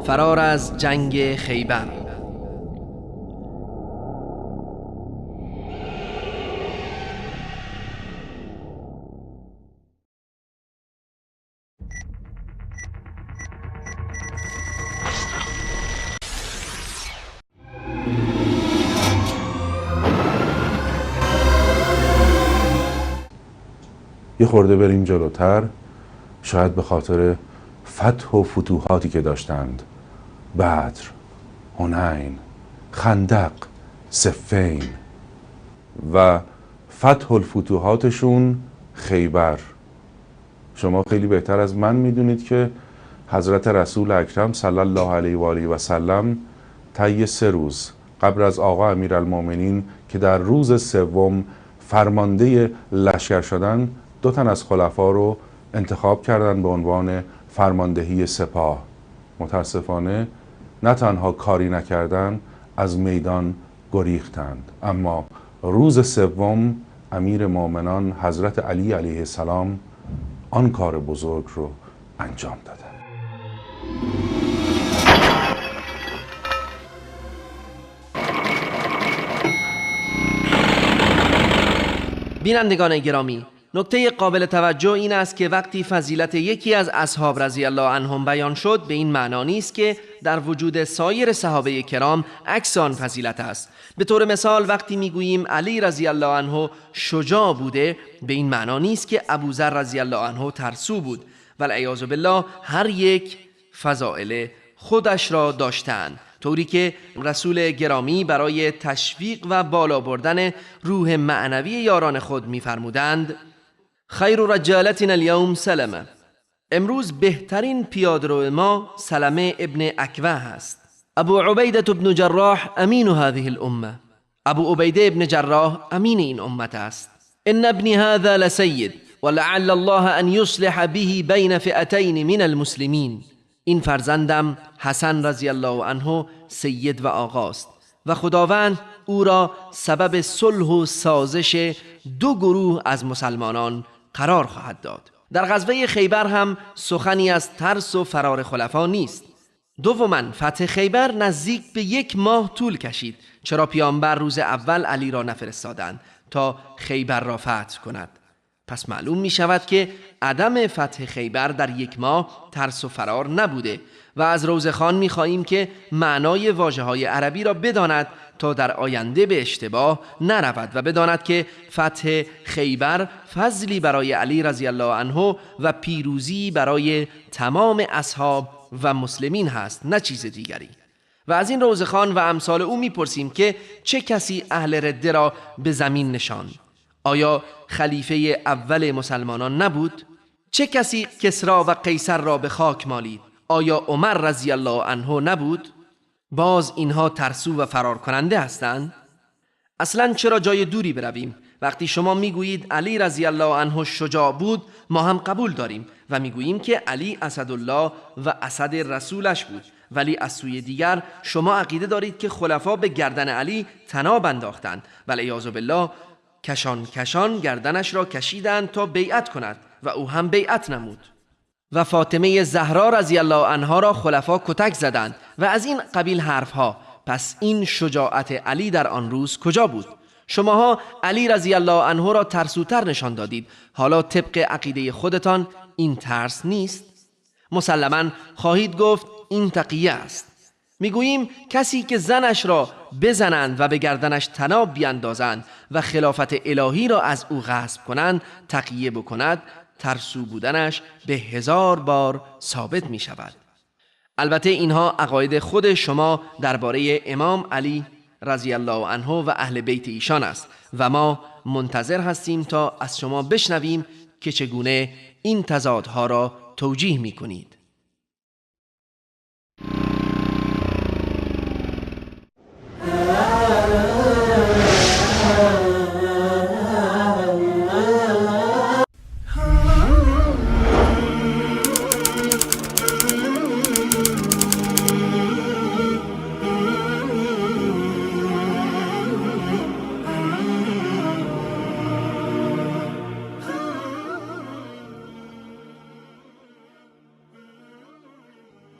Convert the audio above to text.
فرار از جنگ خیبر. یه خورده بریم جلوتر، شاید به خاطر فتح و فتوحاتی که داشتند، بدر، حنین، خندق، صفین و فتح الفتوحاتشون خیبر. شما خیلی بهتر از من میدونید که حضرت رسول اکرم صلی الله علیه و آله و سلم طی 3 روز قبل از آقا امیرالمومنین که در روز سوم فرمانده لشکر شدن، 2 تن از خلفا رو انتخاب کردن به عنوان فرماندهی سپاه. متاسفانه نه تنها کاری نکردن، از میدان گریختند. اما روز سوم امیر مؤمنان حضرت علی علیه السلام آن کار بزرگ رو انجام دادند. بینندگان گرامی، نکته قابل توجه این است که وقتی فضیلت یکی از اصحاب رضی الله عنهم بیان شد، به این معنا نیست که در وجود سایر صحابه کرام عکس آن فضیلت است. به طور مثال وقتی میگوییم علی رضی الله عنه شجاع بوده، به این معنا نیست که ابوذر رضی الله عنه ترسو بود. والعیاذ بالله هر یک فضائل خودش را داشتند، طوری که رسول گرامی برای تشویق و بالا بردن روح معنوی یاران خود می‌فرمودند: خیر رجالتنا اليوم سلمه. امروز بهترین پیاده‌رو ما سلمه ابن اکوع است. ابو عبیده ابن جراح امین هذه الامه. ابو عبیده ابن جراح امین این امت است. ان ابنی هذا لسید ولعل الله ان یصلح به بین فئتین من المسلمین. این فرزندم حسن رضی الله عنه سید و آقاست و خداوند او را سبب صلح و سازش 2 گروه از مسلمانان قرار خواهد داد. در غزوه خیبر هم سخنی از ترس و فرار خلفا نیست. دوما فتح خیبر نزدیک به 1 ماه طول کشید. چرا پیامبر روز اول علی را نفرستادند تا خیبر را فتح کند؟ پس معلوم می شود که عدم فتح خیبر در 1 ماه ترس و فرار نبوده و از روزخوان می خواهیم که معنای واژه های عربی را بداند تا در آینده به اشتباه نرود و بداند که فتح خیبر فضلی برای علی رضی الله عنه و پیروزی برای تمام اصحاب و مسلمین هست، نه چیز دیگری. و از این روزخوان و امثال او می پرسیم که چه کسی اهل رده را به زمین نشاند؟ آیا خلیفه اول مسلمانان نبود؟ چه کسی کسرا و قیصر را به خاک مالید؟ آیا عمر رضی الله عنه نبود؟ باز اینها ترسو و فرار کننده هستند؟ اصلا چرا جای دوری برویم؟ وقتی شما میگویید علی رضی الله عنه شجاع بود، ما هم قبول داریم و میگوییم که علی اسدالله و اسد رسولش بود، ولی از سوی دیگر شما عقیده دارید که خلفا به گردن علی طناب انداختند، والعیاذ بالله کشان کشان گردنش را کشیدند تا بیعت کند و او هم بیعت نمود. و فاطمه زهرا رضی الله عنها را خلفا کتک زدند و از این قبیل حرفها. پس این شجاعت علی در آن روز کجا بود؟ شماها علی رضی الله عنه را ترسوتر نشان دادید. حالا طبق عقیده خودتان این ترس نیست؟ مسلما خواهید گفت این تقیه است. میگوییم کسی که زنش را بزنند و به گردنش طناب بیندازند و خلافت الهی را از او غصب کنند تقیه بکند، ترسو بودنش به 1000 بار ثابت می شود. البته اینها عقاید خود شما درباره امام علی رضی الله عنه و اهل بیت ایشان است و ما منتظر هستیم تا از شما بشنویم که چگونه این تضادها را توجیه می کنید.